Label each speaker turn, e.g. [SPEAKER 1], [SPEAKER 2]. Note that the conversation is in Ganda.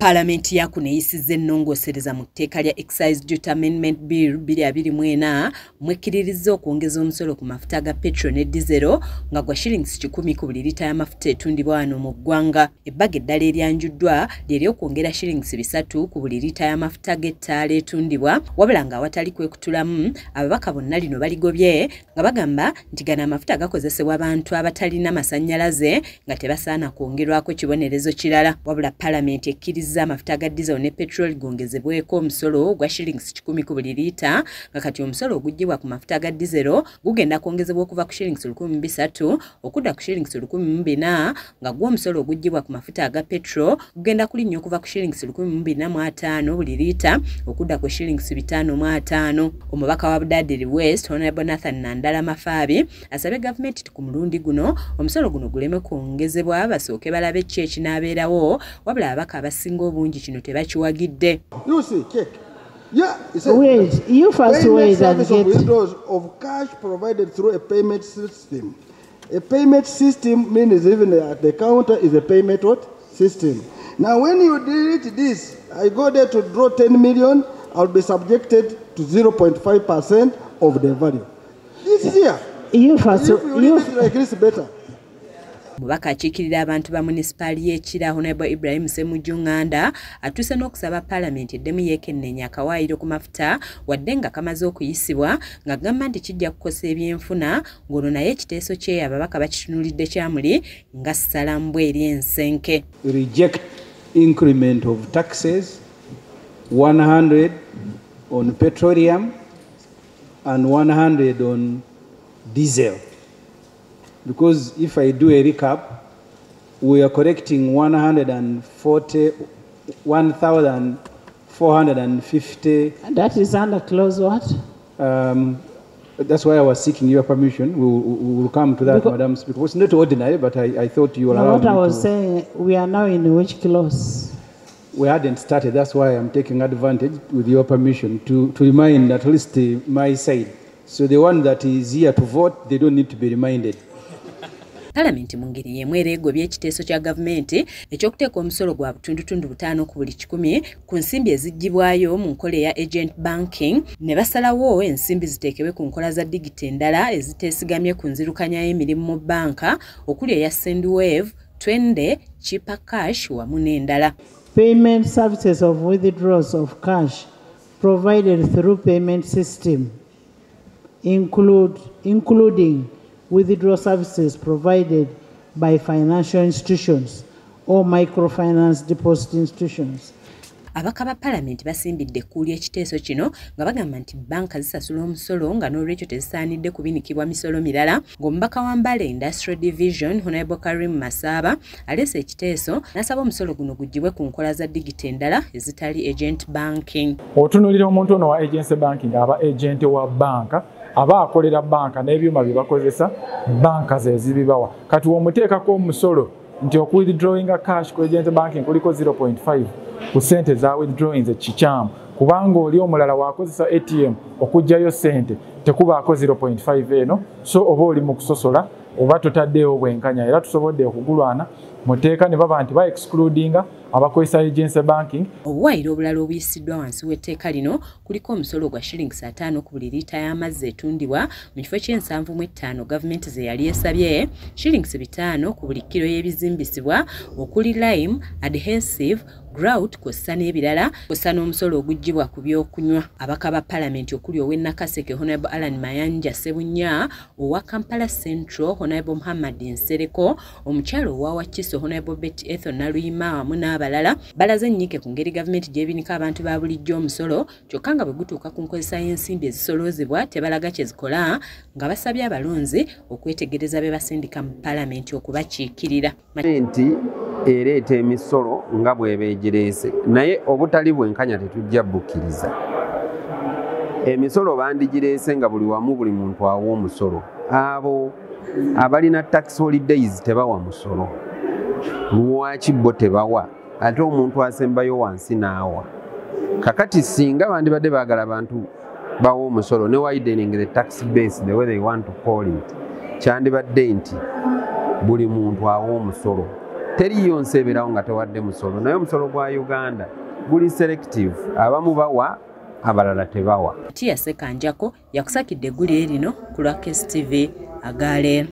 [SPEAKER 1] Paalamenti ya kuno eyisizza ennongoosereza mu tteeka lya Excise Duty Amendment Bill 2024 mwekkiririzza okwongeza omusolo ku mafuta ga petrol ne dizero nga gwa shillings 100 ku buli lita y'amafuta etundibwa wano mu ggwanga. Ebbaga eddala eryanjuddwa lye ly'okwongera shillings 3 ku buli lita y'amafuta g'ettaala etundibwa, wabula nga awatali kwekutulamu ababaka bonna lino baligobye nga bagamba nti gano amafuta gakozesebwa abantu abatalina masannyalaze nga tebasaana kwongerwako kibonerezo kirala. Wabula paalamenti ekkiriza amafuta ga diesel ne petrol gongezebweko omusolo gwa shillings 100 ku buli lita, nga kati omusolo oguggyibwa ku mafuta ga diesel gugenda kwongezebwa okuva ku shillings 1300 okudda ku shillings 1400, nga gwo omusolo oguggyibwa ku mafuta aga petrol gugenda kulinnya okuva ku shillings 1450 buli lita okudda ku shillings 550. Omubaka wa Budadiri West Honorable Nathan Nandala Mafabi asabye gavumenti ku mulundi guno omusolo guno guleme kwongezebwa basooke balabe ki ekinaabeerawo, wabula ababaka abasinga obungi kino tebakiwagidde.
[SPEAKER 2] You see, check. Yeah, it says,
[SPEAKER 3] wait, you first wait and get
[SPEAKER 2] withdrawals of cash provided through a payment system. A payment system means even at the counter is a payment what? System. Now when you delete this, I go there to draw 10 million, I'll be subjected to 0.5% of the value. This year,
[SPEAKER 3] you first,
[SPEAKER 2] if you read it like this better.
[SPEAKER 1] Omubaka akiikirira abantu ba munisipaali y'e Kira Honorable Ibrahim Ssemujju Nganda atuuse n'okusaba paalamenti eddemu yeekenneenya akawaayiro ku mafuta wadde nga kamaze okuyisibwa, ng'agamba nti kijja kukosa ebyenfuna, ng'ono naye ekiteeso kye ababaka bakitunuulidde kyamuli nga ssalambwa eri ensenke.
[SPEAKER 4] Reject increment of taxes 100 on petroleum and 100 on diesel. Because if I do a recap, we are collecting 1,450.
[SPEAKER 3] And that is under clause what?
[SPEAKER 4] That's why I was seeking your permission. We will come to that, because, Madam Speaker. It's not ordinary, but I thought you were allowed.
[SPEAKER 3] What I was saying, we are now in which clause?
[SPEAKER 4] We hadn't started. That's why I'm taking advantage with your permission to remind at least my side. So the one that is here to vote, they don't need to be reminded.
[SPEAKER 1] Paalamenti mu ngeri y'emu era egobye ekiteeso kya gavumenti eky'okuteeka omusolo gwa butundutundu 5 ku buli 100 ku nsimbi eziggyibwayo mu nkola eya agent banking, ne basalawo ensimbi ziteekebwe ku nkola za digito endala eziteesigamye ku nzirukanya y'emirimu mu bbanka okuli eya Sendwave, Twende, Chipper Cash wamu n'endala.
[SPEAKER 3] Payment services of withdrawals of cash provided through payment system including withdrawal services provided by financial institutions or microfinance deposit institutions.
[SPEAKER 1] Ababaka ba paalamenti basimbidde ekkuuli ekiteeso kino nga bagamba nti bbanka zisasula omusolo nga n'olwekyo tezisaanidde kubinikibwa misolo mirala, ng'omubaka wa Mbale Industrial Division Honorable Karim Masaba aleese ekiteeso n'asaba omusolo guno guggyibwe ku nkola za digito endala ezitali agent banking.
[SPEAKER 5] Otunuulira omuntu ono wa agency banking aba agent wa bbanka, aba akolera bbanka n'ebyuma bye bakozesa bbanka ze zibibawa. Kati w'omuteekako omusolo nti okuwithdrawinga cash ku agent banking kuliko 0.5 ku ssente za withdrawing ekikyamu, kubanga oli omulala wakozesa ATM okuggyayo ssente tekubaako 0.5 eno, so oba oli mu kusosola oba totaddeewo bwenkanya. Era tusobodde okugulwana mu tteeka ne baba nti ba excludinga abakozesa agency banking.
[SPEAKER 1] Obuwaayiro obulala obuyisiddwa wansi w'etteeka lino kuliko omusolo gwa shillings 5 ku buli liita y'amazzi etundibwa mu kifo ky'e75 gavumenti ze yali esabye, shillings 5 ku buli kiro y'ebizimbisibwa okuli lime, adhesive, grout kw'ossa n'ebirala, kw'ossa n'omusolo oguggyibwa ku by'okunywa. Ababaka ba paalamenti okuli ow'e Nakaseke Honorable Allan Mayanja Ssebunya, owa Kampala Central Honorable Muhammad Nsereko, omukyala owa Wakiso Honorable Betty Ethel Naluyima wamu n'abalala balaze ennyiike ku ngeri gavumenti gy'ebinika abantu ba bulijjo omusolo, kyokka nga bwe gutuuka ku nkozesa y'ensimbi ezisoloozebwa tebalaga kye zikola, nga basabye abalonzi okwetegereza be basindika mu paalamenti okubakiikirira.
[SPEAKER 6] Nti ereeta emisolo nga bw'ebeegireese, naye obutali bwenkanya tetujja bukkiriza. Emisolo bandigireese nga buli wamu buli muntu awa omusolo. Abo abalina tax holidays tebawa musolo. Lwaki bo tebawa? Ate omuntu asembayo wansi n'awa. Kakati singa bandibadde baagala abantu bawa omusolo ne widening the tax base the way they want to call it, kyandibadde nti buli muntu awa omusolo. Teriyo nsi ebeerawo nga tewadde musolo, naye omusolo gwa Uganda guli selective, abamu bawa abalala tebawa.
[SPEAKER 1] Tia Ssekanjako yakusakidde eggulire lino ku lwa KSTV agaleero.